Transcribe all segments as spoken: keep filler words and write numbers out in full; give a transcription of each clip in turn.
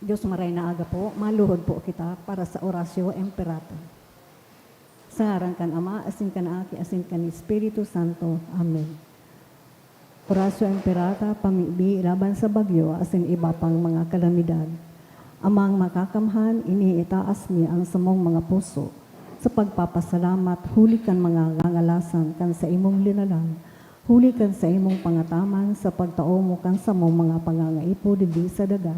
Diyos, maray na aga po, maluhod po kita para sa Oratio Imperata. Sa ngaran kan Ama, asin kan Aki, asin kan Espiritu Santo. Amen. Oratio Imperata, pamibi laban sa bagyo asin iba pang mga kalamidad. Amang Makakamhan, iniitaas mi ang samong mga puso sa pagpapasalamat huli kan mga ngangalasan kan saimong linalang, huli kan saimong pangataman sa pagtao mo kan samong mga pangangaipo digdi sa daga,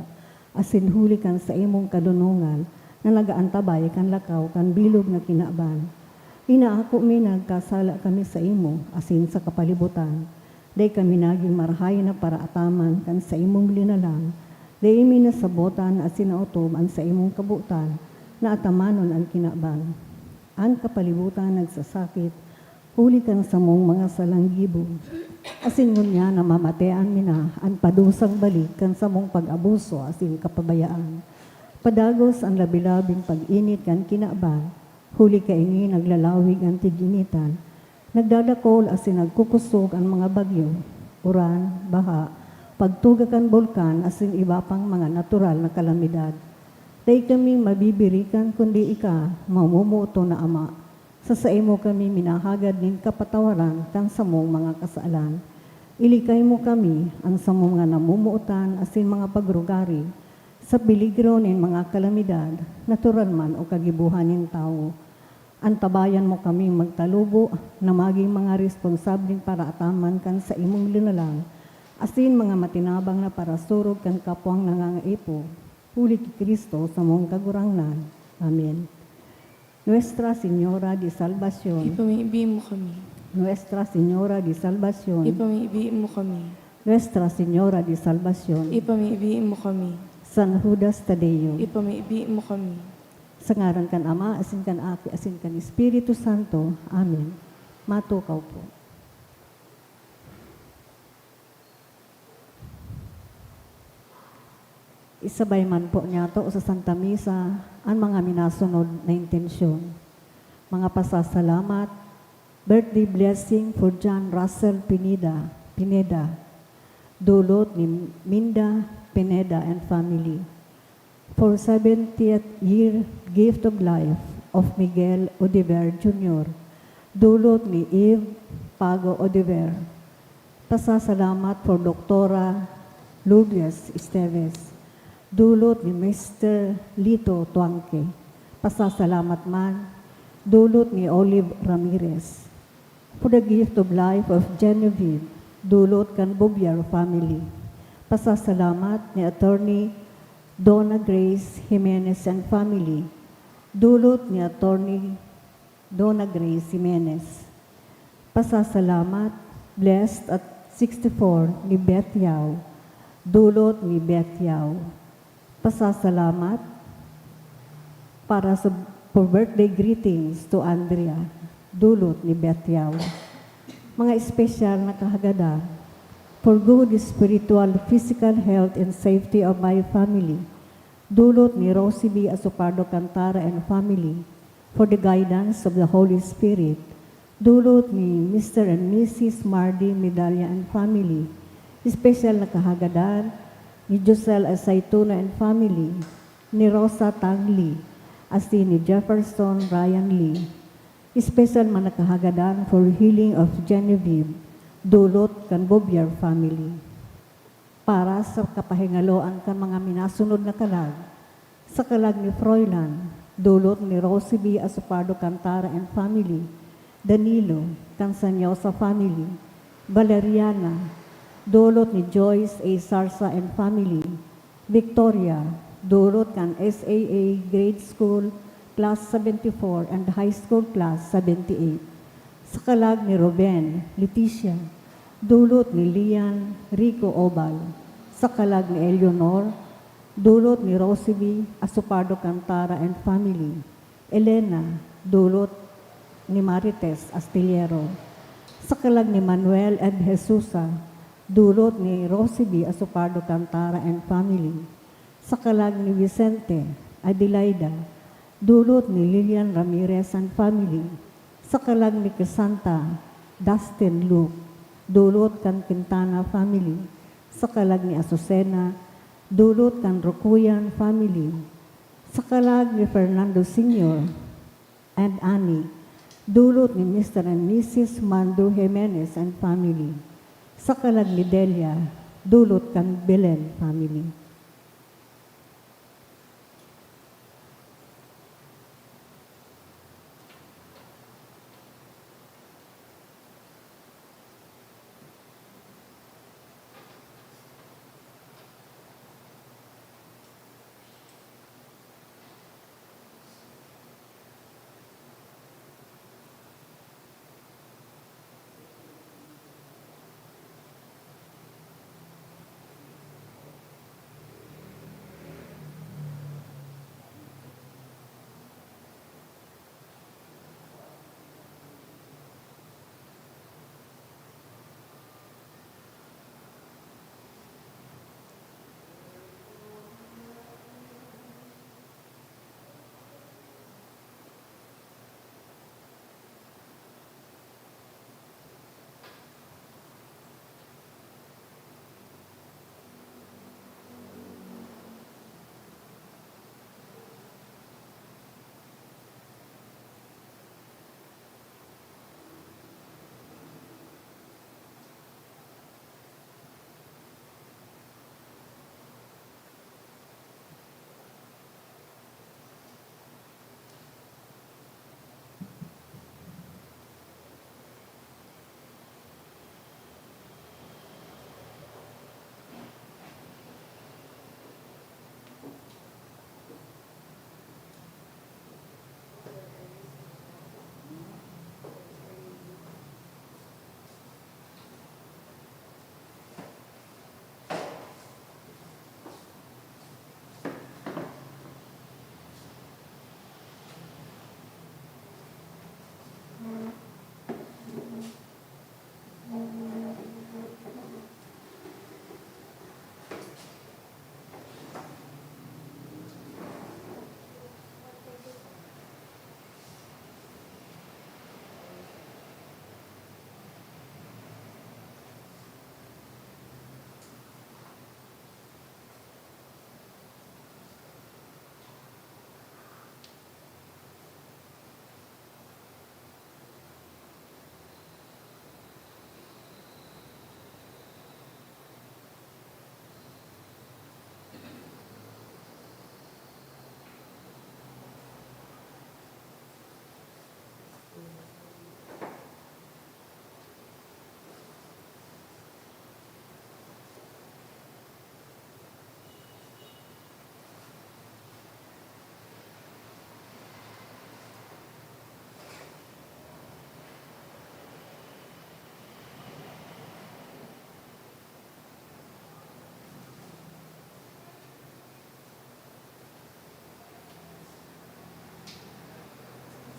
asin huli kan saimong kadonongan na nag-aantabay kan lakaw kan bilog na kinaban. Inaako mi nagkasala kami saimo asin sa kapalibutan. Dai kami nagin marahay na paraataman kan saimong linalang. Dai mi nasabotan asin naotob an saimong kabotan na atamanon an kinaban. An kapalibutan nagsasakit huli kan samong mga salang gibo. Asin ngunyan namamatean mi na an padusang balik kan samong pag-abuso asin kapabayaan. Padagos an labi-labing pag-init kan kinaban, huli kaini naglalawig an tig-initan, nagdadakol asin nagkukosog an mga bagyo, uran, baha, pagtuga kan bulkan asin iba pang mga natural na kalamidad. Dai kami mabibirikan kundi ika, mamumuto na Ama. Sa saimo kami minahagad nin kapatawaran kan samong mga kasalan. Ilikay mo kami, an samong mga namomotan asin mga pagrugari, sa peligro nin mga kalamidad, natural man o kagibohan nin tawo. Antabayan mo kaming magtalubo na magin mga responsableng paraataman kan saimong linalang, asin mga matinabang na parasurog kan kapwang nangangaipo, huli ki Cristo samong Kagurangnan. Amen. Nuestra Señora de Salvacion. Ipamibi mo kami. Nuestra Señora de Salvacion. Ipamibi mo kami. Nuestra Señora de Salvacion. Ipamibi mo kami. San Judas Tadeo. Ipamibi mo kami. Sa ngaran kan Ama, asin kan Aki, asin kan Espiritu Santo. Amen. Matukaw po. Isabay man po niyato sa Santa Misa an mga minasunod na intensyon. Mga pasasalamat, birthday blessing for John Russell Pineda, Pineda, dulot ni Minda Pineda and family. For seventieth year gift of life of Miguel Odiver Junior, dulot ni Eve Pago Odiver. Pasasalamat for Doktora Lourdes Esteves, dulot ni Mister Lito Tuangke. Pasasalamat man, dulot ni Olive Ramirez. For the gift of life of Genevieve, dulot kan Bobiar family. Pasasalamat ni Attorney Donna Grace Jimenez and family, dulot ni Attorney Donna Grace Jimenez. Pasasalamat, blessed at sixty-four ni Beth Yao, dulot ni Beth Yao. Pasasalamat para sa, for birthday greetings to Andrea, dulot ni Beth Yao. Mga espesyal na kahagadan, for good spiritual, physical health and safety of my family, dulot ni Rosie B. Asopardo Cantara and family, for the guidance of the Holy Spirit, dulot ni Mister and Missus Mardy Medalla and family. Espesyal na kahagadan ni Josel Asaituno and family, ni Rosa Tang Lee, asin ni Jefferson Ryan Lee. Espesyal man na kahagadan for healing of Genevieve, dulot kan Bobiar family. Para sa kapahingaloan kan mga minasunod na kalag, sa kalag ni Froilan, dulot ni Rosie B. Asopardo Cantara and family, Danilo, Cansanyosa family, Valeriana, dulot ni Joyce A. Sarsa and family, Victoria, dulot kan S A A Grade School Class seventy-four and High School Class seventy-eight. Sa kalag ni Ruben, Leticia, dulot ni Lian Rico Obal. Sa kalag ni Eleanor, dulot ni Rosie B. Asopardo Cantara and family. Elena, dulot ni Marites Astillero. Sa kalag ni Manuel and Jesusa, dulot ni Rosie B. Asopardo Cantara and family. Sa kalag ni Vicente, Adelaida, dulot ni Lilian Ramirez and family. Sa kalag ni Crisanta, Dustin Luke, dulot kan Quintana family. Sa kalag ni Azucena, Dulot kan Rocoyan family, sa kalag ni Fernando Senior and Annie, dulot ni Mister and Missus Mando Jimenez and family, sa kalag ni Delia, dulot kan Belen family.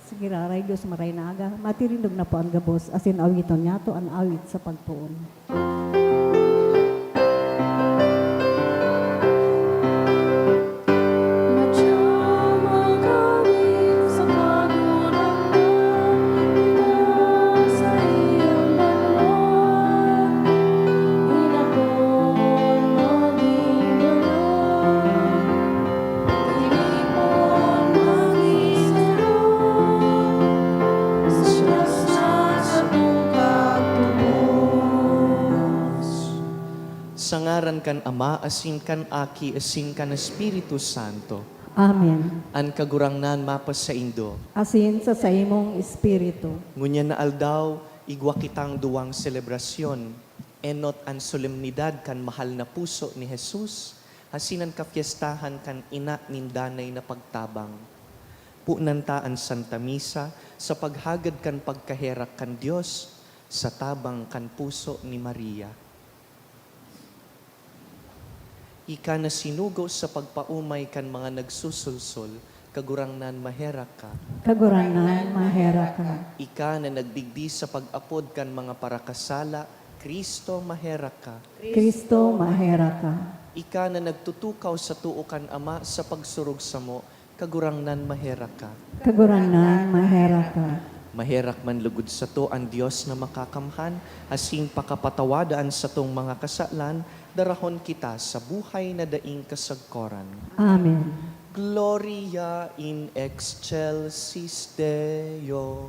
Sige, Raray Diyos, maray na aga. Matirindog na po an gabos, asin awiton niyato an awit sa pagpoon. Sa ngaran kan Ama, asin kan Aki, asin kan Espiritu Santo. Amen. An Kagurangnan mapasaindo. Asin sa saimong espiritu. Ngunyan na aldaw, igwa kitang duwang selebrasyon. Enot an solemnidad kan mahal na puso ni Jesus, asin an kapyestahan kan ina nin danay na pagtabang. Punan ta an Santa Misa sa paghagad kan pagkaherak kan Dios sa tabang kan puso ni Maria. Ika na sinugo sa pagpaomay kan mga nagsusulsol, Kagurangnan, maherak ka. Kagurangnan, maherak ka. Ika na nagdigdi sa pag-apod kan mga parakasala, Cristo, maherak ka. Cristo, maherak ka. Ika na nagtutukaw sa too kan Ama sa pagsurog samo, Kagurangnan, maherak ka. Kagurangnan, maherak ka. Maherak man lugod sato an Dios na makakamhan, asin pakapatawada an satong mga kasalan, darahon kita sa buhay na daing kasagkoran. Amen. Gloria in excelsis Deo.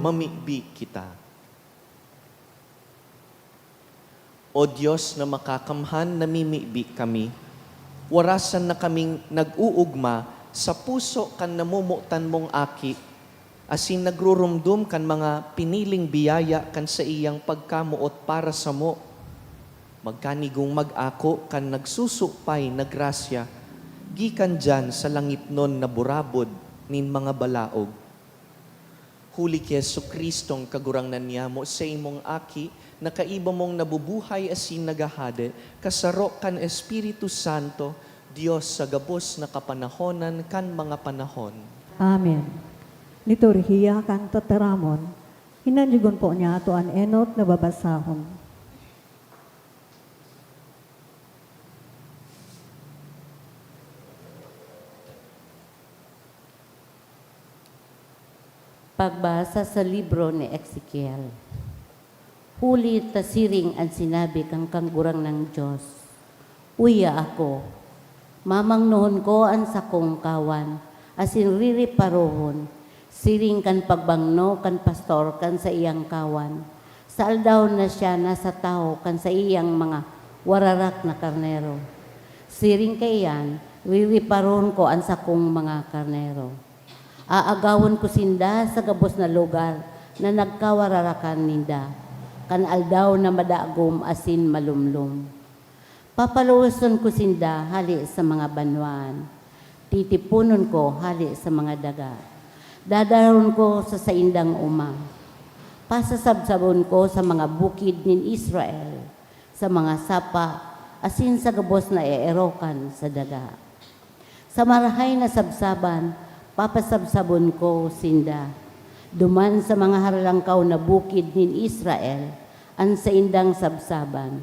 Mamibi kita. O Dios na makakamhan, namimibi kami. Warasan na kaming nag-uugma sa puso kan namomotan mong Aki, asin nagruromdom kan mga piniling biyaya kan saiyang pagkamoot para samo. Magkanigong mag-ako kan nagsusupay na grasya gikan diyan sa langitnon na burabod nin mga balaog. Huli ki Jesu-Cristong Kagurangnan niyamo, saimong Aki, na kaiba mong nabubuhay asin naghahade, kasaro kan Espiritu Santo, Dios sa gabos na kapanahonan kan mga panahon. Amen. Liturhiya kan Tataramon. Hinanyogon po niya ato an enot na babasahon. Pagbasa sa libro ni Ezekiel. Huli ta siring an sinabi kan Kagurangnan Dios, "Uya ako, mamangnohon ko an sakong kawan, asin ririparohon, siring kan pagbangno kan pastor kan saiyang kawan, sa aldaw na siya nasa tahaw kan saiyang mga wararak na karnero. Siring kaiyan, ririparohon ko an sakong mga karnero." Aagawon ko sinda sa gabos na lugar na nagkawararakan ninda, kan aldaw na madagom asin malumlom. Papaluwason ko sinda hale sa mga banwaan, titiponon ko hale sa mga daga. Dadaron ko sa saindang oma. Pasasabsabon ko sa mga bukid nin Israel, sa mga sapa, asin sa gabos na eerokan sa daga. Sa marahay na sabsaban, papasabsabon ko sinda. Duman sa mga haralangkaw na bukid nin Israel an saindang sabsaban.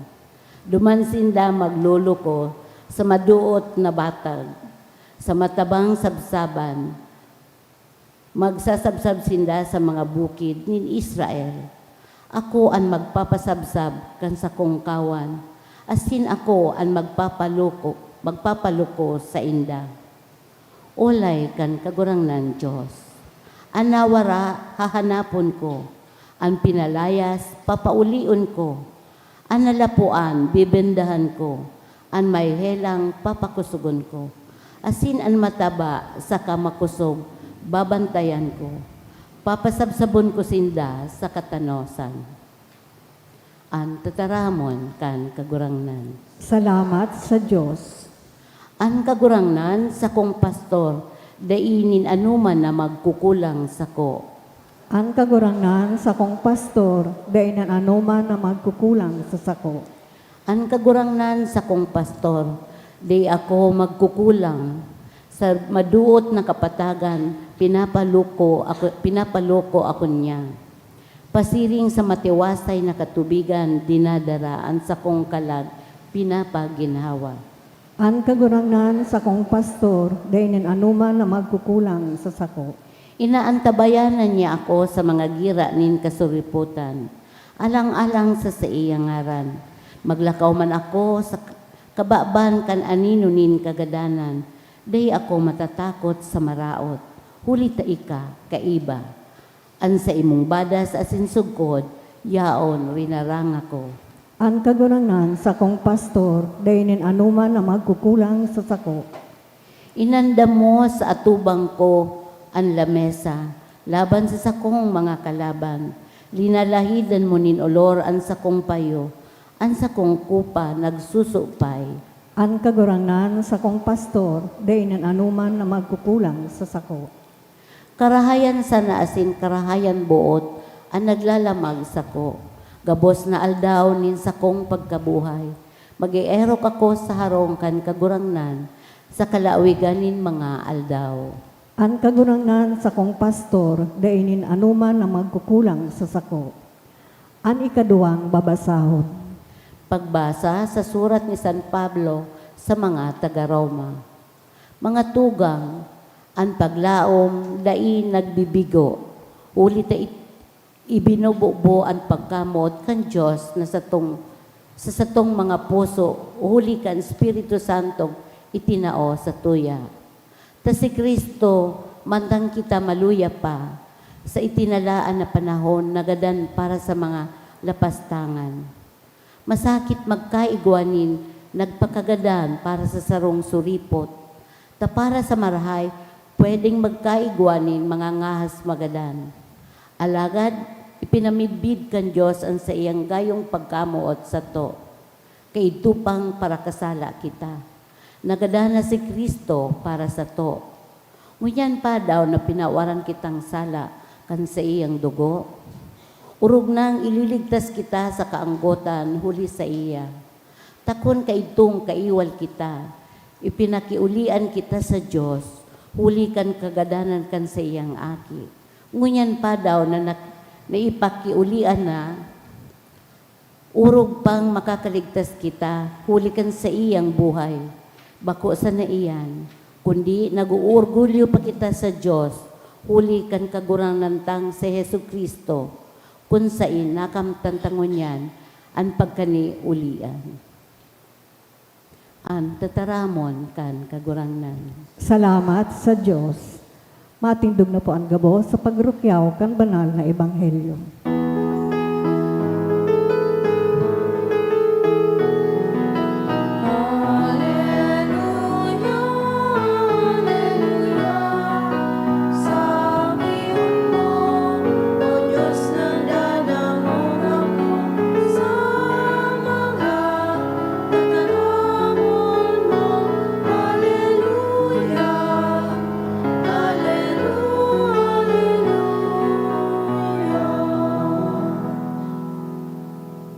Duman sinda magloloko sa madoot na batag, sa matabang sabsaban. Magsasabsab sinda sa mga bukid nin Israel. Ako an magpapasabsab kan sakong kawan, asin ako an magpapaloko, magpapaloko sainda. Olay kan Kagurangnan Dios, an nawara, hahanapon ko, an pinalayas, papaulion ko, an nalapoan, bibendahan ko, An mahehelang papakosogon ko, asin an mataba saka makosog babantayan ko. Papasabsabon ko sinda sa katanosan. An tataramon kan Kagurangnan. Salamat sa Dios. An Kagurangnan, sakong pastor, dai nin anoman na magkukulang sako. An Kagurangnan, sakong pastor, dai nin anoman na magkukulang sa sako. An Kagurangnan, sakong pastor, dai ako magkukulang. Sa maduot na kapatagan, pinapaloko ako, pinapaloko ako niya. Pasiring sa matiwasay na katubigan, dinadara an sakong kalag, pinapaginhawa. An Kagurangnan, sakong pastor, dai nin anoman na magkukulang sa sako. Inaantabayanan niya ako sa mga gira nin kasuripotan, alang-alang sa saiyang ngaran. Maglakaw man ako sa kababan kan anino nin kagadanan, dai ako matatakot sa maraot, huli ta ika kaiba. An saimong badas asin sugkod, yaon rinaranga ko. An Kagurangnan, sakong pastor, dai nin anoman na magkukulang sa sako. Inandam mo sa atubang ko an lamesa laban sa sakong mga kalaban. Linalahidan mo nin olor an sakong payo, an sakong kupa nagsusupay. An Kagurangnan, sakong pastor, dai nin anoman na magkukulang sa sako. Karahayan sana asin karahayan boot an naglalamag sako, gabos na aldaw nin sakong pagkabuhay. Mag-eerok ako sa harong kan Kagurangnan sa kalawigan nin mga aldaw. An Kagurangnan, sakong pastor, dai nin anoman na magkukulang sa sako. An ikaduwang babasahon. Pagbasa sa surat ni San Pablo sa mga taga-Roma. Mga tugang, an paglaom dai nagbibigo, huli ta it-, ibinububo an pagkamoot kan Dios na satong, sa satong mga puso, huli kan Espiritu Santong itinao satuya. Ta si Cristo, mantang kita maluya pa, sa itinalaan na panahon nagadan para sa mga lapastangan. Masakit magkaigwa nin nagpakagadan para sa sarong suripot, ta para sa marahay, pwedeng magkaigwa nin mga ngahas magadan. Alagad, ipinamidbid kan Dios an saiyang gayong pagkamoot sato. Kaidto pang parakasala kita. Nagadan na si Cristo para sato. Ngunyan pa daw na pinawaran kitang sala kan saiyang dugo? Orog nang ililigtas kita sa kaanggotan huli saiya. Ta kun kaidtong kaiwal kita, ipinakiulian kita sa Dios huli kan kagadanan kan saiyang Aki. Ngunyan pa daw na nak-, naipakiulian na, orog pang makakaligtas kita huli kan saiyang buhay. Bako sana iyan, kundi nag-oorgulyo pa kita sa Dios huli kan Kagurangnan tang si Jesu-Cristo, kun saen nakamtan ta ngunyan an pagkaniulian. An tataramon kan Kagurangnan. Salamat sa Dios. Matindog na po an gabos sa pagrukyaw kan banal na ebanghelyo. Aleluya, aleluya, sa Dios nagdadangog ako sa mga tataramon mo. Aleluya, aleluya, aleluya.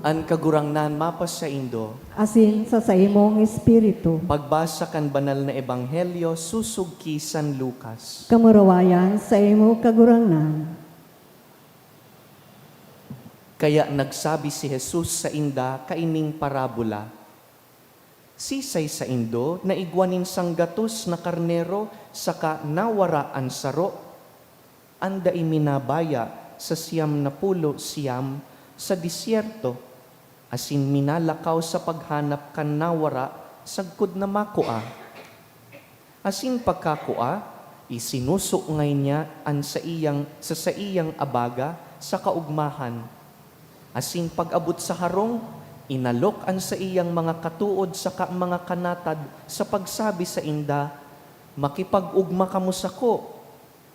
An Kagurangnan mapasaindo. Asin sa saimong espiritu. Pagbasa kan Banal na Ebanghelyo susog ki San Lucas. Kamurawayan saimo, Kagurangnan. Kaya nagsabi si Jesus sainda kaining parabola, "Sisay saindo na igwa nin sanggatos na karnero saka nawara an saro? An dai minabaya sa siyam na pulo siyam sa disyerto, asin minalakaw sa paghanap kan nawara sagkod na makua? Asin pagkakua, isinusungay niya an saiyang, sa saiyang abaga sa kaogmahan. Asin pag-abot sa harong, Inalok an saiyang mga katood saka mga kanatad sa pagsabi sainda, "Makipag-ogma kamo sako,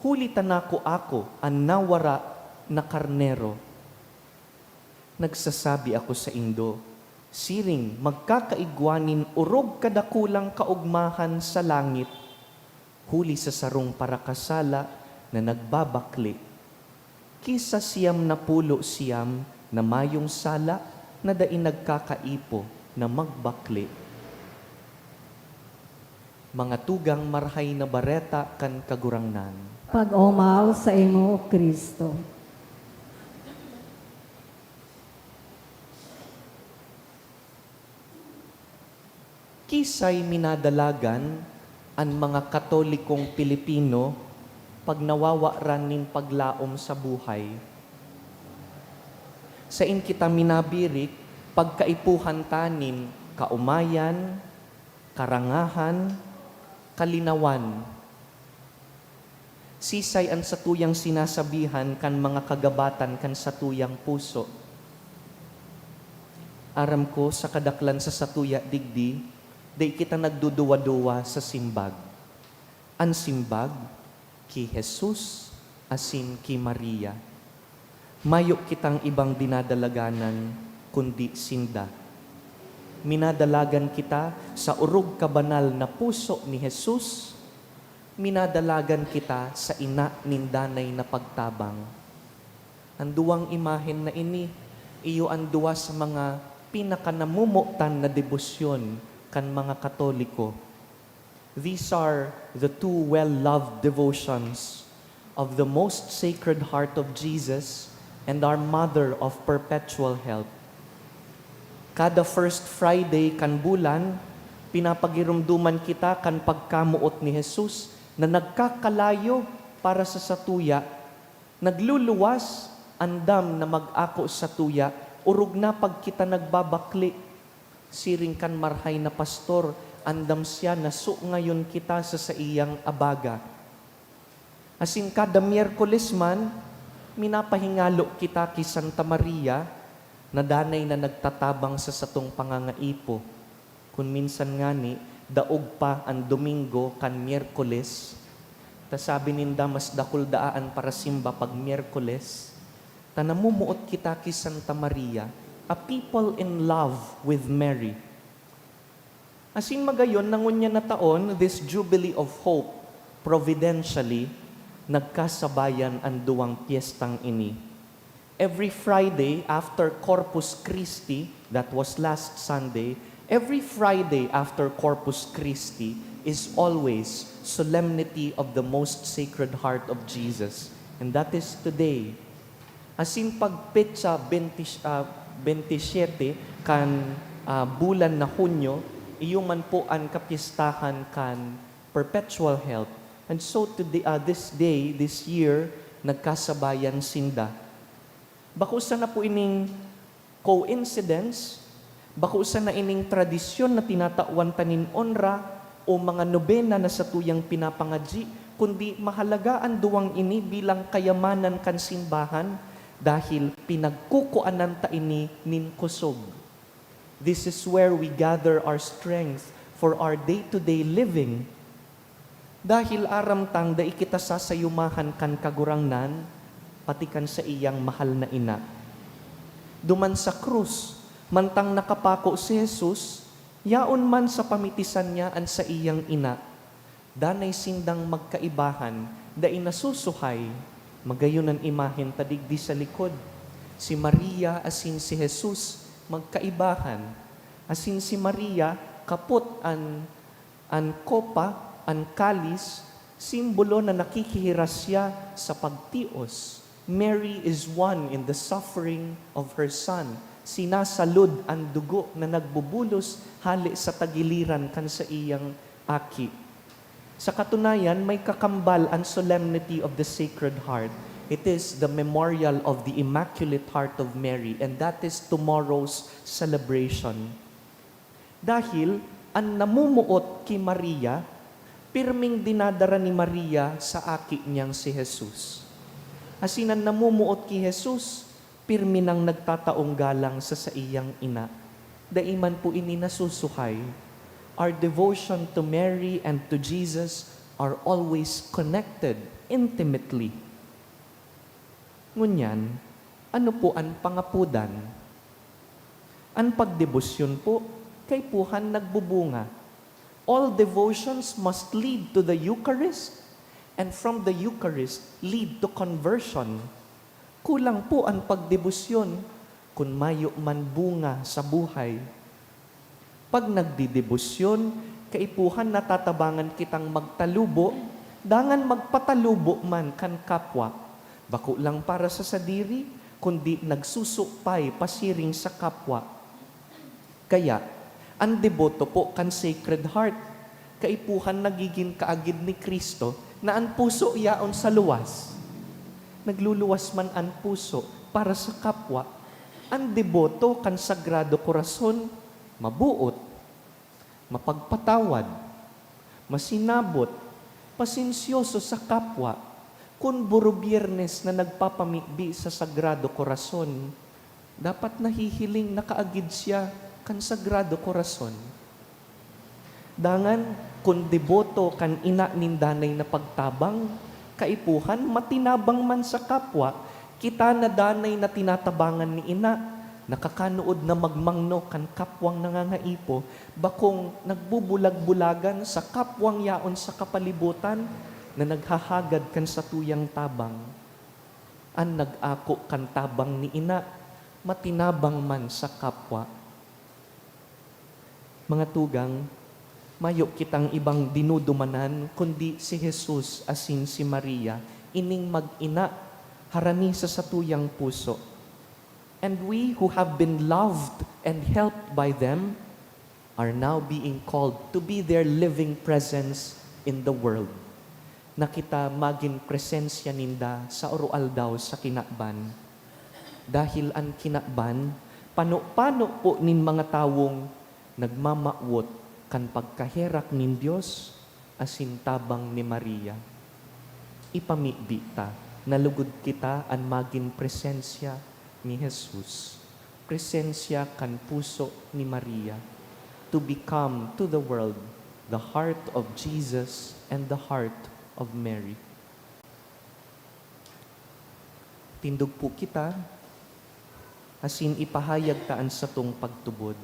huli ta nakuako an nawara na karnero." Nagsasabi ako saindo, siring magkakaigwa nin orog kadakulang kaogmahan sa langit, huli sa sarong parakasala na nagbabakle, ki sa siyam na polo siyam na mayong sala na dai nagkakaipo na magbakle. Mga tugang Marahay na Bareta kan Kagurangnan. Pag-omaw saimo, Cristo. Kisay minadalagan an mga Katolikong Pilipino pag nawawaran nin paglaom sa buhay. Sain kita minabirik pag kaipuhan ta nin kaomayan, karangahan, kalinawan. Sisay an satuyang sinasabihan kan mga kagabatan kan satuyang puso? Aram ko, sa kadaklan sa satuya digdi, dai kita nagduduwa-duwa sa simbag. An simbag, ki Jesus asin ki Maria. Mayo kitang ibang dinadalaganan kundi sinda. Minadalagan kita sa orog kabanal na puso ni Jesus. Minadalagan kita sa ina nin danay na pagtabang. An duwang imahen na ini, iyo an duwa sa mga pinakanamomotan na debosyon kan mga Katoliko. These are the two well-loved devotions of the Most Sacred Heart of Jesus and our Mother of Perpetual Help. Kada first Friday kan bulan, pinapagiromdoman kita kan pagkamoot ni Jesus na nagkakalayo para sa satuya, nagluluwas, andam na mag-ako satuya, orog na pag kita nagbabakle. Siring kan marahay na pastor, andam siya na sungayon kita sa saiyang abaga. Asin kada Miyerkules man, minapahingalo kita ki Santa Maria, na danay na nagtatabang sa satong pangangaipo. Kun minsan ngani, daog pa an Domingo kan Miyerkules, ta sabi ninda mas dakul daa an parasimba pag Miyerkules, ta namomoot kita ki Santa Maria, a people in love with Mary. Asin magayon na ngunyan na taon, this Jubilee of Hope, providentially, nagkasabayan an duwang pyestang ini. Every Friday after Corpus Christi, that was last Sunday, every Friday after Corpus Christi is always Solemnity of the Most Sacred Heart of Jesus. And that is today. Asin pag petsa benti, ah, benti siyete kan, ah, bulan na Hunyo, iyo man po an kapyestahan kan Perpetual Help. And so today, ah, this day, this year, nagkasabayan sinda. Bako sana po ining coincidence, bako sana ining tradisyon na tinatawan ta nin onra o mga nobena na satuyang pinapangadyi, kundi mahalaga an duwang ini bilang kayamanan kan simbahan, dahil pinagkukuanan ta ini nin kosog. This is where we gather our strength for our day-to-day living. Dahil aram tang dai kita sasayumahan kan Kagurangnan, pati kan saiyang mahal na ina. Duman sa krus, mantang nakapako si Jesus, yaon man sa pamitisan niya an saiyang ina. Danay sindang magkaibahan, dai nasusuhay. Magayon an imahen ta digdi sa likod. Si Maria asin si Jesus magkaibahan. Asin si Maria, kapot an, an kopa, an kalis, simbolo na nakikihiras siya sa pagtios. Mary is one in the suffering of her Son. Sinasalud an dugo na nagbubulos hale sa tagiliran kan saiyang aki. Sa katunayan, may kakambal an Solemnity of the Sacred Heart. It is the memorial of the Immaculate Heart of Mary, and that is tomorrow's celebration. Dahil an namumuot ki Maria, pirming dinadara ni Maria sa aki niyang si Jesus. Asin an namumuot ki Jesus, pirmi nang nagtataong galang sa saiyang ina. Dai man po ini nasusuhay. Our devotion to Mary and to Jesus are always connected intimately. Ngunyan, ano po an pangapodan? An pagdebosyon po, kaipuhan nagbubunga. All devotions must lead to the Eucharist, and from the Eucharist, lead to conversion. Kulang po an pagdebosyon kun mayo man bunga sa buhay. Pag nagdedebosyon, kaipuhan natatabangan kitang magtalubo, dangan magpatalubo man kan kapwa, bako lang para sa sadiri, kundi nagsusupay pasiring sa kapwa. Kaya, an deboto po kan Sacred Heart, kaipuhan nagigin kaagid ni Cristo na an puso yaon sa luwas. Nagluluwas man an puso para sa kapwa. An deboto kan Sagrado Corazon, mabuot, mapagpatawad, masinabot, pasensyoso sa kapwa. Kun Buro Biyernes na nagpapamibi sa Sagrado Corazon, dapat nahihiling na kaagid siya kan Sagrado Corazon. Dangan, kun deboto kan ina nin danay na pagtabang, kaipuhan matinabang man sa kapwa, kita na danay na tinatabangan ni ina, nakakanood na magmangno kan kapwang nangangaipo, bakong nagbubulag-bulagan sa kapwang yaon sa kapalibutan na naghahagad kan satuyang tabang. An nag-ako kan tabang ni ina, matinabang man sa kapwa. Mga tugang, mayo kitang ibang dinudumanan kundi si Jesus asin si Maria, ining mag-ina, harani sa satuyang puso. And we who have been loved and helped by them are now being called to be their living presence in the world, na kita magin presensya ninda sa aroaldaw sa kinaban. Dahil an kinaban, pano-pano po nin mga tawong nagmamawot kan pagkaherak nin Dios asin tabang ni Maria. Ipamibi ta na lugod kita an magin presensya ni Jesus, presensya kan puso ni Maria, to become to the world the heart of Jesus and the heart of Mary. Tindog po kita, asin ipahayag ta an satong pagtubod.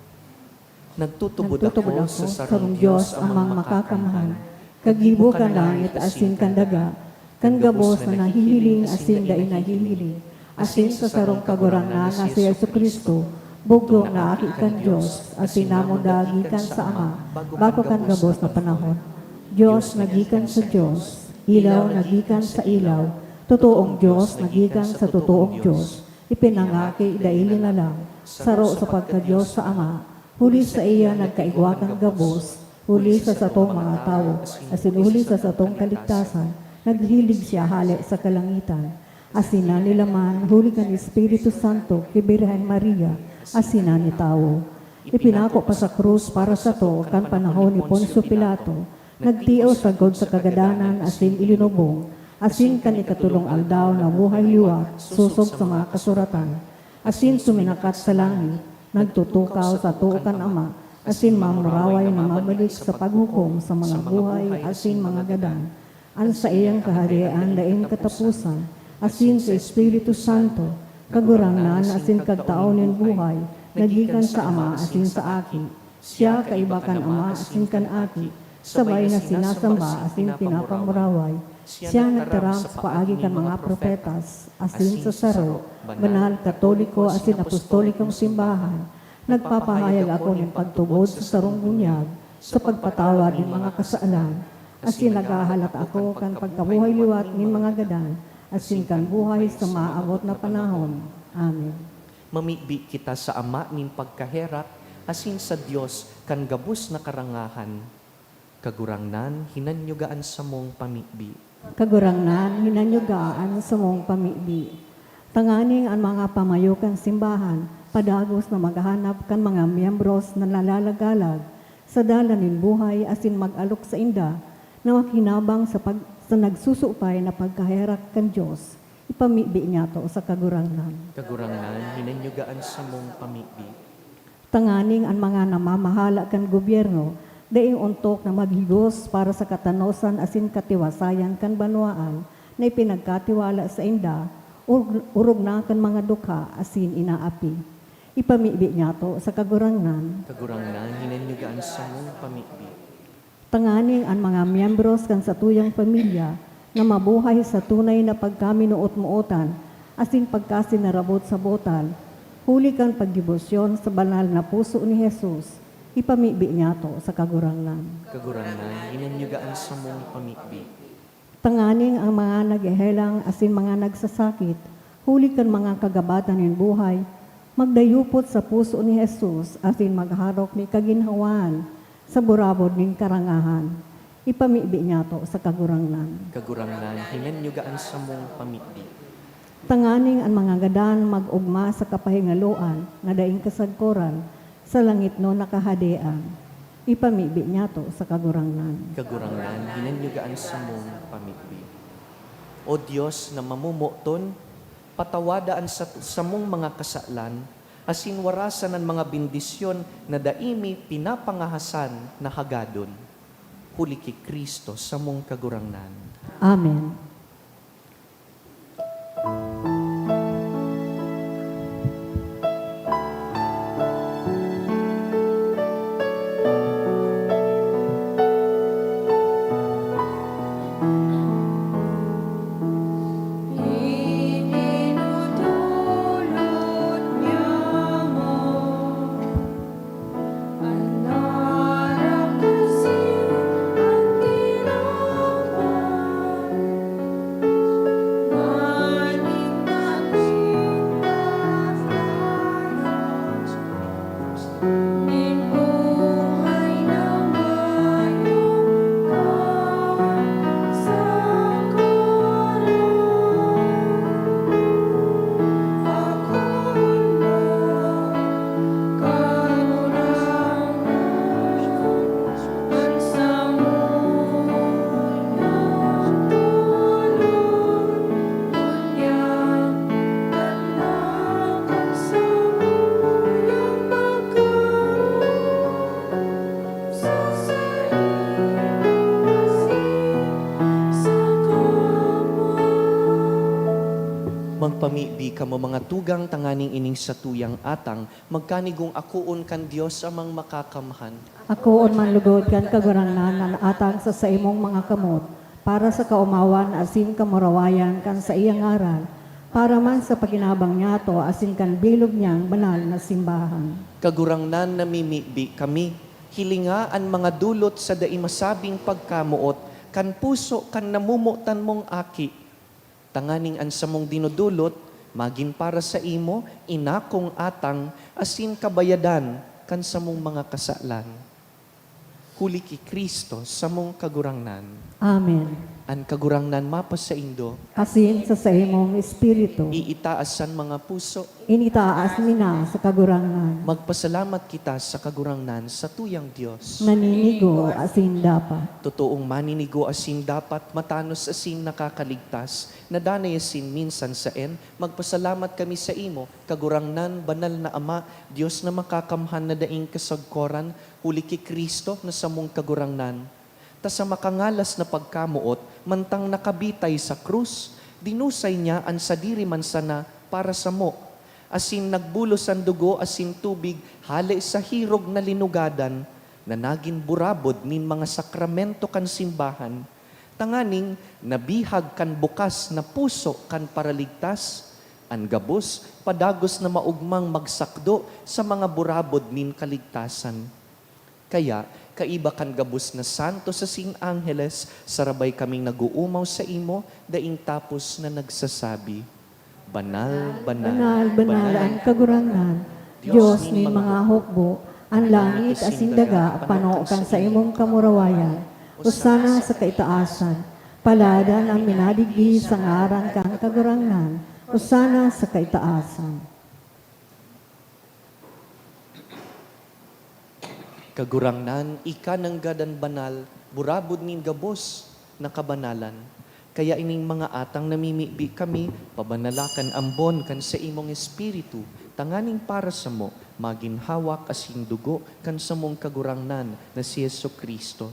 Nagtutubod Nagtutubod ako ako sa sa sarong Dios Dios Amang Amang Makakamhan, Makakamhan, Kagibo kan langit asin kan daga, kan gabos na nahihiling asin dai nahihiling, asin sa sarong Kagurangnan na si Jesu-Cristo, bugtong na Aki kan Dios, asin namuda gikan sa Ama, bago kan gabos na panahon. Dios na gikan sa Dios, ilaw na gikan sa ilaw, totoong Dios na gikan sa totoong Dios, ipinangaki dai linalang, saro sa pagka-Dios sa Ama, huli saiya nagkaigwa kan gabos, huli sa satong mga tawo, asin huli sa satong kaligtasan, naghilig siya hale sa kalangitan. Asin nanilaman huli kan Espiritu Santo ki Birhen Maria, asin nanitawo. Ipinako pa sa krus para sato kan panahon ni Poncio Pilato, nagtios sagkod sa kagadanan asin ilinubong, asin kan ikatolong aldaw nabuhay liwat sosog sa mga kasuratan, asin suminakat sa langit, nagtutukaw sa too kan Ama, asin mamuraway na mabalik sa paghukom sa mga buhay asin mga gadan. An saiyang kaharian daing kataposan, asin sa Espiritu Santo, Kagurangnan asin Kagtao nin buhay, na gikan sa Ama asin sa Aki. Siya kaiba kan Ama asin kan Aki, sabay na sinasamba asin pinapamuraway. Siya nagtaram sa paagi kan mga propetas, asin sa saro, banal, katoliko asin apostolikong simbahan. Nagpapahayag ako nin pagtubod sa sarong bunyag, sa pagpatawad nin mga kasalan, asin naghahalat ako kan pagkabuhay liwat nin mga gadan, asin kan buhay sa maabot na panahon. Amen. Mamibi kita sa Ama nin pagkaherak, asin sa Dios kan gabos na karangahan. Kagurangnan, hinanyuga an samong pamibi. Kagurangnan, hinanyuga an samong pamibi. Tanganing an mga pamayo kan simbahan padagos na maghanap kan mga miyembros na nalalagalag sa dalan nin buhay asin mag-alok sainda na makinabang sa pag-, sa nagsusupay na pagkaherak kan Dios. Ipamibi niyato sa Kagurangnan. Kagurangnan, hinanyuga an samong pamibi. Tanganing an mga namamahala kan gobyerno daing ontok na maghigos para sa katanosan asin katiwasayan kan banwaan na ipinagkatiwala sainda, orog na kan mga dukha asin inaapi. Ipamibi niyato sa Kagurangnan. Kagurangnan, hinanyuga an samong pamibi. Tanganing an mga miyembros kan satuyang pamilya na mabuhay sa tunay na pagkaminoot-mootan asin pagkasinarabot-sabotan, huli kan pagdebosyon sa banal na puso ni Jesus, ipamibi niyato sa Kagurangnan. Kagurangnan, hinanyuga an samong pamibi. Tanganing ang mga naghehelang asin mga nagsasakit, huli kan mga kagabatan nin buhay, magdayupot sa puso ni Jesus asin magharok nin kaginhawaan sa burabod nin karangahan. Ipamibi niyato sa Kagurangnan. Kagurangnan, hinanyuga an samong pamibi. Tanganing an mga gadan mag-ogma sa kapahingaloan na daing kasagkoran sa langitnon na kahadean. Ipamibi niyato sa Kagurangnan. Kagurangnan, hinanyuga an samong pamibi. O Dios na mamomoton, patawada an sat-, samong mga kasalan, asin warasan an mga bendisyon na dai mi pinapangahasan na hagadon. Huli ki Cristo, samong Kagurangnan. Amen. Magpamibi kamo, mga tugang, tanganing ining satuyang atang magkanigong akoon kan Dios Amang Makakamhan. Akoon man lugod kan Kagurangnan an atang sa saimong mga kamot, para sa kaomawan asin kamurawayan kan saiyang ngaran, para man sa pakinabang niyato asin kan bilog niyang banal na simbahan. Kagurangnan, namimibi kami, hilinga an mga dulot sa dai masabing pagkamoot kan puso kan namomotan mong Aki, tanganing an samong dinodolot magin para saimo inakong atang asin kabayadan kan samong mga kasalan. Huli ki Cristo, samong Kagurangnan. Amen. An Kagurangnan mapasaindo. Asin sa saimong espiritu. Iitaas an mga puso. Initaas mi na sa Kagurangnan. Magpasalamat kita sa Kagurangnan, satuyang Dios. Maninigo asin dapat. Totoong maninigo asin dapat, matanos asin nakakaligtas, na danay asin minsan saen, magpasalamat kami saimo, Kagurangnan, banal na Ama, Dios na makakamhan na daing kasagkoran, huli ki Cristo na samong Kagurangnan. Ta sa makangalas na pagkamoot, mantang nakabitay sa krus, dinusay niya an sadiri man sana para samo, asin nagbulos an dugo asin tubig hale sa hirog na linugadan, na nagin burabod nin mga sakramento kan simbahan, tanganing nabihag kan bukas na puso kan Paraligtas, an gabos padagos na maogmang magsakdo sa mga burabod nin kaligtasan. Kaya, kaiba kan gabos na santos asin angheles, sarabay kaming nag-oomaw saimo, daing tapos na nagsasabi, "Banal, banal, Banal, banal an Kagurangnan, Dios nin mga hukbo, an langit asin daga pano kan saimong kamurawayan. Osana sa kaitaasan. Paladan an minadigdi sa ngaran kan Kagurangnan. Osana sa kaitaasan." Kagurangnan, ika nanggad an banal, burabod nin gabos na kabanalan. Kaya ining mga atang namimibi kami, pabanala kan ambon kan saimong Espiritu, tanganing para samo magin hawak asin dugo kan samong Kagurangnan na si Jesu-Cristo.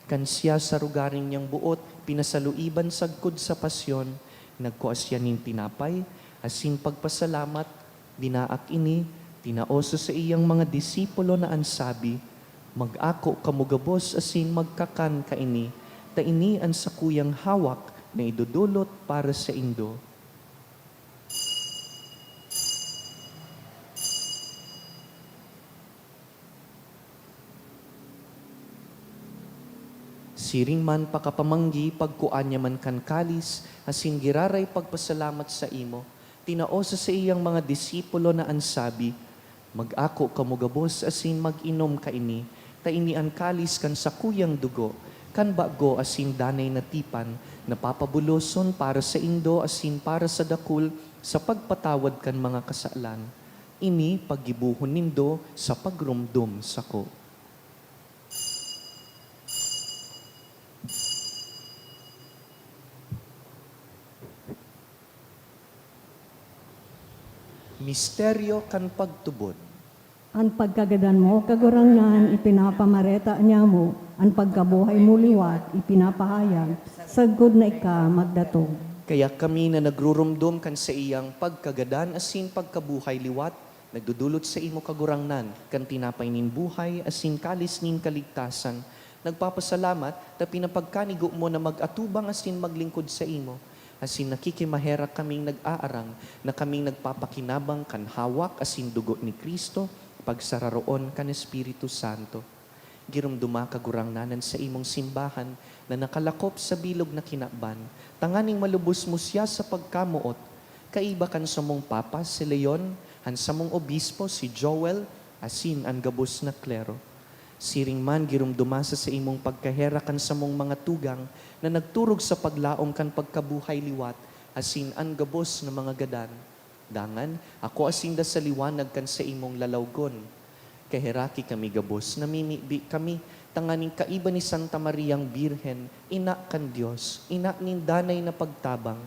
Kan siya sa rogaring niyang boot pinasaluiban sagkod sa pasyon, nagkua siya nin tinapay, asin pagpasalamat, binaak ini, tinao sa saiyang mga disipulo na an sabi, "Mag-ako kamo gabos asin magkakan kaini, ta ini an sakuyang hawak na idodolot para saindo." Siring man pakapamanggi, pagkua niya man kan kalis, asin giraray pagpasalamat saimo, tinao sa saiyang mga disipulo na an sabi, "Mag-ako kamo gabos asin mag-inom kaini, ta ini an kalis kan sakuyang dugo, kan bago asin danay na tipan, na papabuloson para saindo asin para sa dakul sa pagpatawad kan mga kasalan. Ini paggibohon nindo sa pagromdom sako." Misteryo kan pagtubod. An pagkagadan mo, Kagurangnan, ipinapamareta niamo, an pagkabuhay mo liwat, ipinapahayag, sagkod na ika magdatong. Kaya kami na nagruromdom kan saiyang pagkagadan asin pagkabuhay liwat, nagdodolot saimo, Kagurangnan, kan tinapay nin buhay asin kalis nin kaligtasan, nagpapasalamat ta pinapagkanigo mo na mag-atubang asin maglingkod saimo, asin nakikimaherak kaming nag-aarang na kaming nagpapakinabang kan hawak asin dugo ni Cristo, pagsararoon kan Espiritu Santo. Giromdoma, Kagurangnan, an saimong simbahan na nakalakop sa bilog na kinaban, tanganing malubos mo siya sa pagkamoot, kaiba kan samong Papa, si Leon, an samong Obispo, si Joel, asin an gabos na klero. Siring man, giromdoma sa saimong pagkaherak an samong mga tugang na nagturog sa paglaom kan pagkabuhay liwat asin an gabos na mga gadan. Dangan, akua sinda sa liwanag kan saimong lalawgon. Kaheraki kami gabos, namimibi kami, tanganing kaiba ni Santa Mariang Birhen, ina kan Dios, ina nin danay na pagtabang,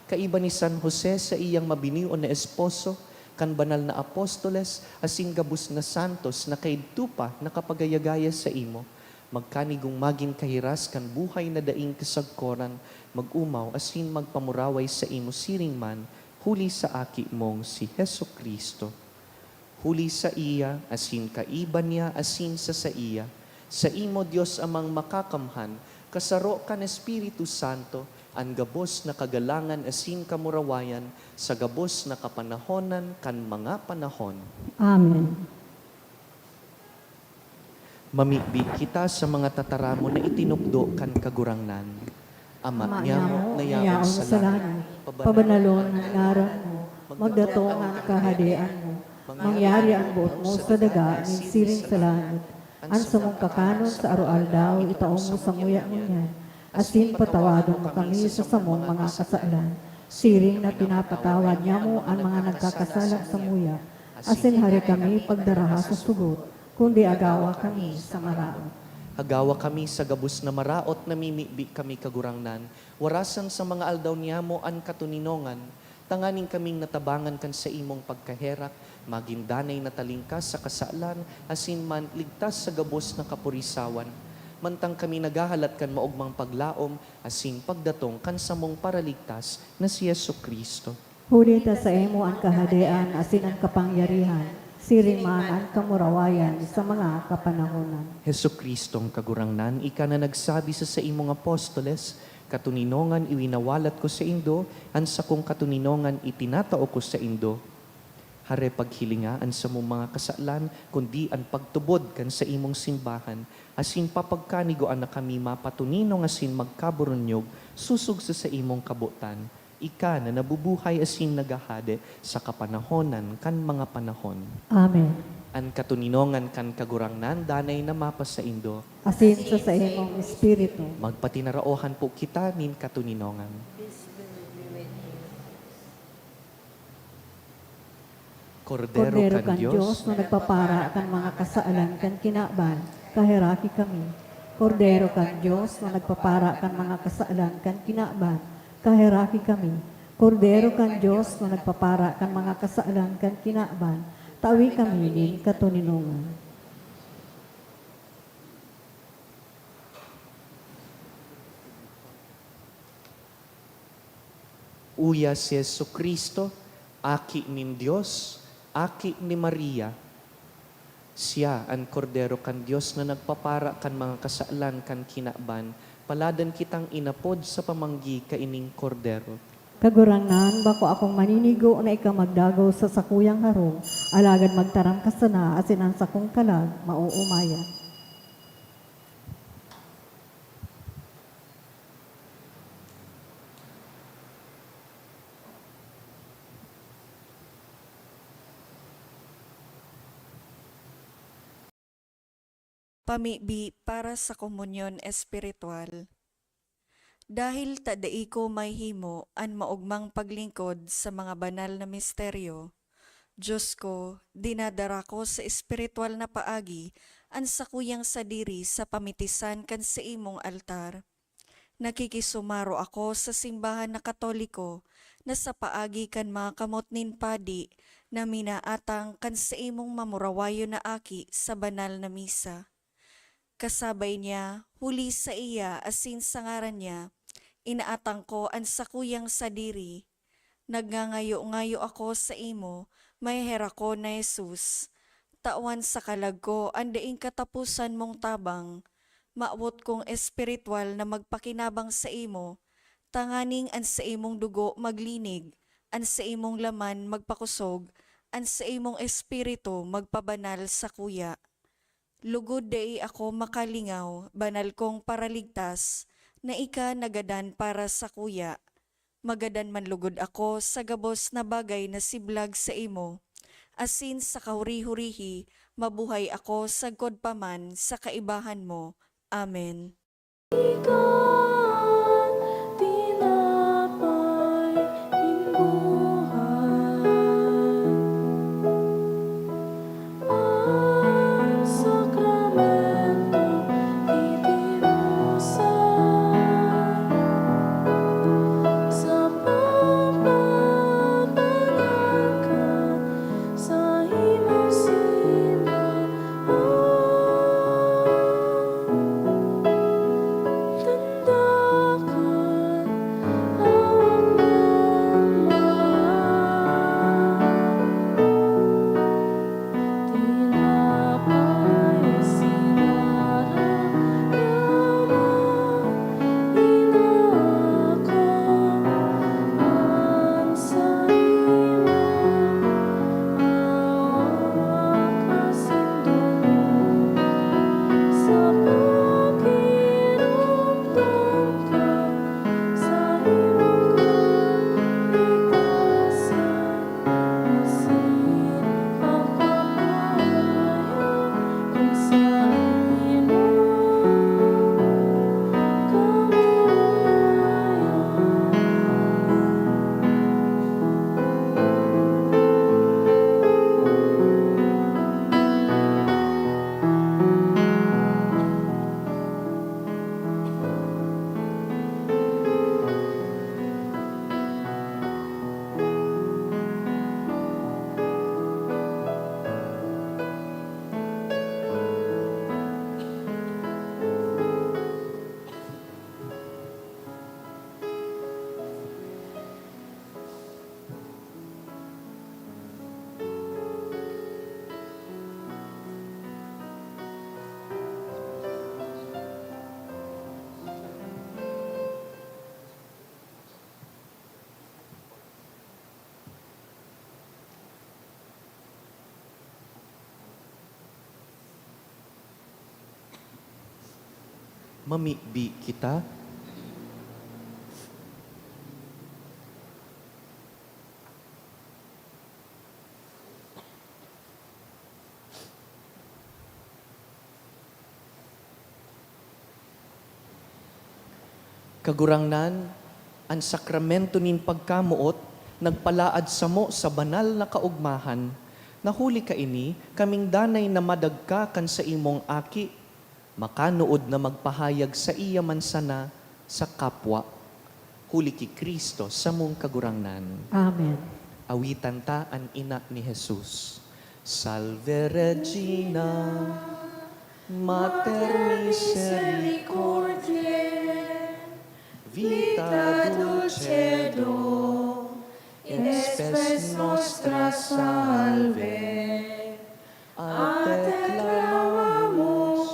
kaiba ni San Jose, saiyang mabinion na esposo, kan banal na apostoles, asin gabos na santos na kaidto pa nakapagayagaya saimo, magkanigong magin kahiras kan buhay na daing kasagkoran, mag-omaw asin magpamuraway saimo siring man, huli sa Aki mong si Jesu-Cristo. Huli saiya, asin kaiba niya, asin sa saiya, saimo, Dios Amang Makakamhan, kasaro kan Espiritu Santo, an gabos na kagalangan asin kamurawayan sa gabos na kapanahonan kan mga panahon. Amen. Mamibi kita sa mga tataramon na itinukdo kan Kagurangnan. Ama niamo na yaon sa langit, pabanalon an ngaran mo, magdatong an kahadean mo, mangyari an boot mo sa daga nin siring sa langit. An samong kakanon sa aroaldaw, itao mo samuya ngunyan, asin patawadon mo kami sa samong mga kasalan, siring na pinapatawad niamo an mga nagkakasala samuya, asin hari kami pagdaraha sa sugot, kundi agawa kami sa maraot. Agawa kami sa gabos na maraot, namimibi kami, Kagurangnan, warasan sa mga aldaw niamo an katoninongan, tanganing kaming natabangan kan saimong pagkaherak, magin danay na talingkas sa kasalan, asin man ligtas sa gabos na kapurisawan, mantang kami naghahalat kan maogmang paglaom asin pagdatong kan samong Paraligtas na si Jesu-Cristo. Huli ta saimo an kahadean asin an kapangyarihan, siring man an kamurawayan sa mga kapanahonan. Jesu-Cristong Kagurangnan, ika na nagsabi sa saimong apostoles, "Katoninongan iwinawalat ko saindo, an sakong katoninongan itinatao ko saindo." Hare, paghilinga an samong mga kasalan, kundi an pagtubod kan saimong simbahan, asin papagkanigoan na kami mapatoninong asin magkaburunyog sosog sa saimong kabotan. Ika na nabubuhay asin naghahade sa kapanahonan kan mga panahon. Amen. An katoninongan kan Kagurangnan danay na mapasaindo. Asin sa saimong espiritu. Magpatinaraohan po kita nin katoninongan. Kordero kan Dios na nagpapara kan mga kasalan kan kinaban, kaheraki kami. Kordero kan Dios na nagpapara kan mga kasalan kan kinaban, kaheraki kami. Kordero kan Dios na nagpapara kan mga kasalan kan kinaban, tawi kami nin katoninongan. Uya si Jesu-Cristo, Aki nin Dios, Aki ni Maria. Siya an Kordero kan Dios na nagpapara kan mga kasalan kan kinaban. Paladan kitang inapod sa pamanggi kaining Kordero. Kagurangnan, bako akong maninigo na ika magdagos sa sakuyang harong, alagad magtaram ka sana asin an sakong kalag maoomayan. Pamibi para sa komunyon espiritual. Dahil ta dai ko mahimo an maogmang paglingkod sa mga banal na misteryo, Dios ko, dinadara ko sa espiritual na paagi an sakuyang sadiri sa pamitisan kan saimong altar. Nakikisumaro ako sa simbahan na Katoliko na sa paagi kan mga kamot nin padi na minaatang kan saimong mamurawayon na aki sa banal na misa. Kasabay niya, huli saiya asin sa ngaran niya, inaatang ko an sakuyang sadiri. Nagngangayo-ngayo ako saimo, maheherakon na Jesus. Tawan sa kalag ko an daing kataposan mong tabang. Mawot kong espiritual na magpakinabang saimo, tanganing an saimong dugo maglinig, an saimong laman magpakosog, an saimong espiritu magpabanal sakuya. Lugod dai ako makalingaw, banal kong Paraligtas, na ika nagadan para sakuya. Magadan man lugod ako sa gabos na bagay na siblag saimo, asin sa kahuri-hurihi mabuhay ako sagkod pa man sa kaibahan mo. Amen. Ika an tinapay nin buhay. An sakramento titibosan sa pagpapanan kan saimong simbahan. Tanda kan hawak mong mga tinapay, sinarayan mo, inako an saimo. Hawak asin dugo sa pagiromdom kan saimong kaligtasan. Asin pagpapahayan kan saimong kamurawayan. Mamibi kita. Kagurangnan, an sakramento nin pagkamoot nagpalaad samo sa banal na kaogmahan, na huli kaini kaming danay na madagka kan saimong Aki, makanood na magpahayag saiya man sana sa kapwa. Huli ki Cristo, samong Kagurangnan. Amen. Awitan ta an ina ni Jesus. Salve Regina, Mater misericordiae, vita dulcedo, spes nostra salve. A te clamamus,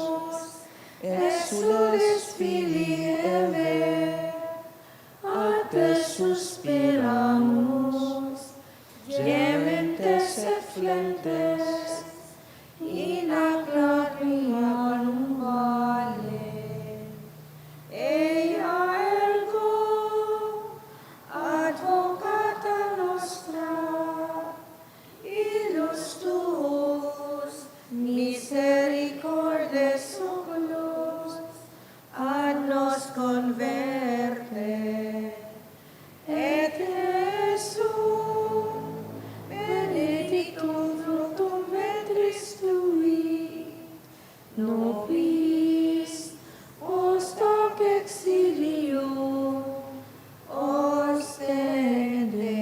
exsules filii Hevae, a te suspiramus, gementes et flentes in hac lacrimae non vale. Eia ergo, advocata nostra, ilus tuus, misericordes oculos, ad nos converte. Et Iesu, benedictum fructum ventris tui, nobis post hoc exilium ostende.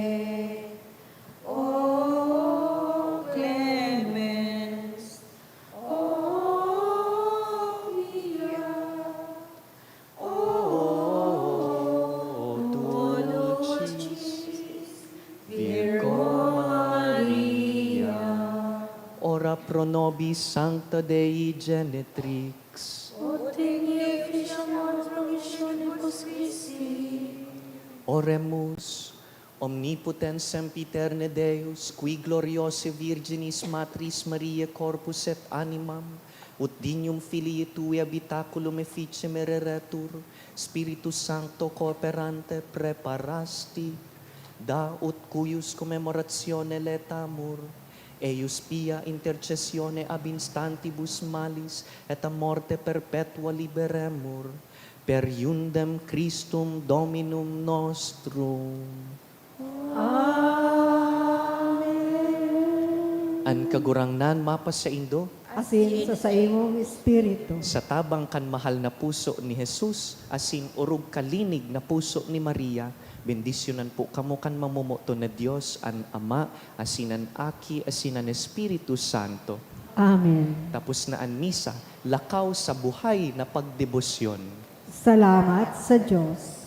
O clemens, o pia, o dulcis Virgo Maria. Ora pro nobis, Sancta Dei Genetrix. Ut digni officium promissionibus Christi. Oremus. Omnipotens sempiterne Deus, qui gloriose Virginis Matris Mariae corpus et animam, ut dignum filii tui habitaculum efficem ereretur, Spiritus Sancto cooperante, praeparasti, da ut cuius commemoratione laetamur, eius pia intercessione ab instantibus malis et a morte perpetua liberemur, per iundem Christum Dominum nostrum. Amen. An Kagurangnan mapasaindo. Asin sa saimong espiritu. Sa tabang kan mahal na puso ni Jesus asin orog kalinig na puso ni Maria, bendisyonan po kamo kan mamomoton na Dios, an Ama, asin an Aki, asin an Espiritu Santo. Amen. Tapos na an misa, lakaw sa buhay na pagdebosyon. Salamat sa Diyos.